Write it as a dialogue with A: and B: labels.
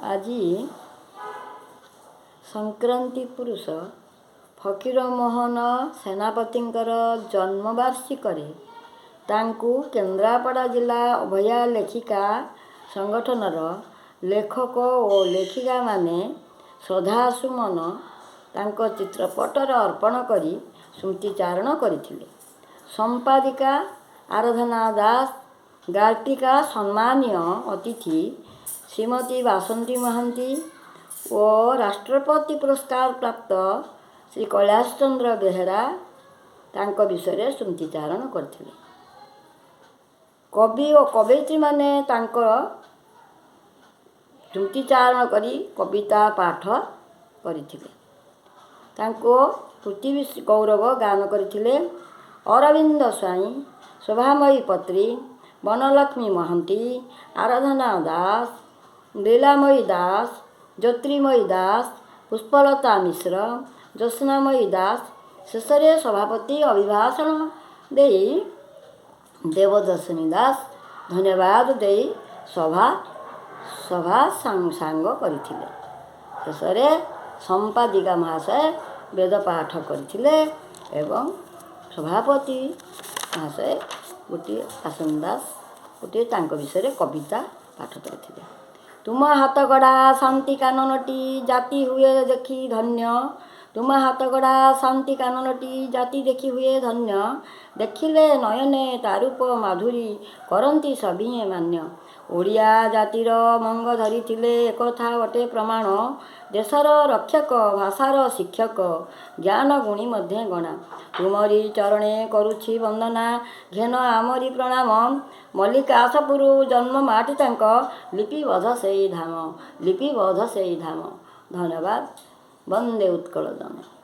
A: ଆଜି ସଂକ୍ରାନ୍ତି ପୁରୁଷ ଫକୀରମୋହନ ସେନାପତିଙ୍କର ଜନ୍ମବାର୍ଷିକରେ ତାଙ୍କୁ କେନ୍ଦ୍ରାପଡ଼ା ଜିଲ୍ଲା ଅଭୟା ଲେଖିକା ସଂଗଠନର ଲେଖକ ଓ ଲେଖିକାମାନେ ଶ୍ରଦ୍ଧାସୁମନ ତାଙ୍କ ଚିତ୍ରପଟରେ ଅର୍ପଣ କରି ସ୍ମୃତିଚାରଣ କରିଥିଲେ। ସମ୍ପାଦିକା ଆରାଧନା ଦାସ, ଗାଳ୍ପିକା ସମ୍ମାନୀୟ ଅତିଥି ଶ୍ରୀମତୀ ବାସନ୍ତୀ ମହାନ୍ତି ଓ ରାଷ୍ଟ୍ରପତି ପୁରସ୍କାର ପ୍ରାପ୍ତ ଶ୍ରୀ କୈଳାସ ଚନ୍ଦ୍ର ବେହେରା ତାଙ୍କ ବିଷୟରେ ସ୍ମୃତିଚାରଣ କରିଥିଲେ। କବି ଓ କବୟିତ୍ରୀମାନେ ତାଙ୍କ ସ୍ମୃତିଚାରଣ କରି କବିତା ପାଠ କରିଥିଲେ। ତାଙ୍କୁ ପୃଥିବୀ ଗୌରବ ଗାନ କରିଥିଲେ ଅରବିନ୍ଦ ସ୍ୱାଇଁ, ଶୋଭାମୟୀ ପତ୍ରୀ, ବନଲକ୍ଷ୍ମୀ ମହାନ୍ତି, ଆରାଧନା ଦାସ, ଲୀଳାମୟୀ ଦାସ, ଜ୍ୟୋତିର୍ମୟୀ ଦାସ, ପୁଷ୍ପଲତା ମିଶ୍ର, ଜ୍ୟୋତ୍ସ୍ନାମୟୀ ଦାସ। ଶେଷରେ ସଭାପତି ଅଭିଭାଷଣ ଦେଇ ଦେବଦର୍ଶିନୀ ଦାସ ଧନ୍ୟବାଦ ଦେଇ ସଭା ସଭା ସାଙ୍ଗ କରିଥିଲେ। ଶେଷରେ ସମ୍ପାଦିକା ମହାଶୟ ବେଦ ପାଠ କରିଥିଲେ ଏବଂ ସଭାପତି ମହାଶୟ ଗୋଟିଏ ଆସନ ଦାସ ଗୋଟିଏ ତାଙ୍କ ବିଷୟରେ କବିତା ପାଠ କରିଥିଲେ। ତୁମ ହାତ ଗଢ଼ା ଶାନ୍ତି କାନନଟି ଜାତି ହୁଏ ଦେଖି ଧନ୍ୟ। ତୁମ ହାତ ଗଢ଼ା ଶାନ୍ତି କାନନଟି ଜାତି ଦେଖି ହୁଏ ଧନ୍ୟ। ଦେଖିଲେ ନୟନେ ତା ରୂପ ମାଧୁରୀ କରନ୍ତି ସଭିଏଁ ମାନ୍ୟ। ଓଡ଼ିଆ ଜାତିର ମଙ୍ଗ ଧରିଥିଲେ ଏକଥା ଅଟେ ପ୍ରମାଣ। ଦେଶର ରକ୍ଷକ ଭାଷାର ଶିକ୍ଷକ ଜ୍ଞାନ ଗୁଣୀ ମଧ୍ୟ ଗଣା। ତୁମରି ଚରଣେ କରୁଛି ବନ୍ଦନା ଘେନ ଆମରି ପ୍ରଣାମ। ମଲ୍ଲିକାଶପୁର ଜନ୍ମ ମାଟି ତାଙ୍କ ଲିପିବଦ୍ଧ ସେଇ ଧାମ, ଲିପିବଦ୍ଧ ସେଇ ଧାମ। ଧନ୍ୟବାଦ। ବନ୍ଦେ ଉତ୍କଳ ଜନନୀ।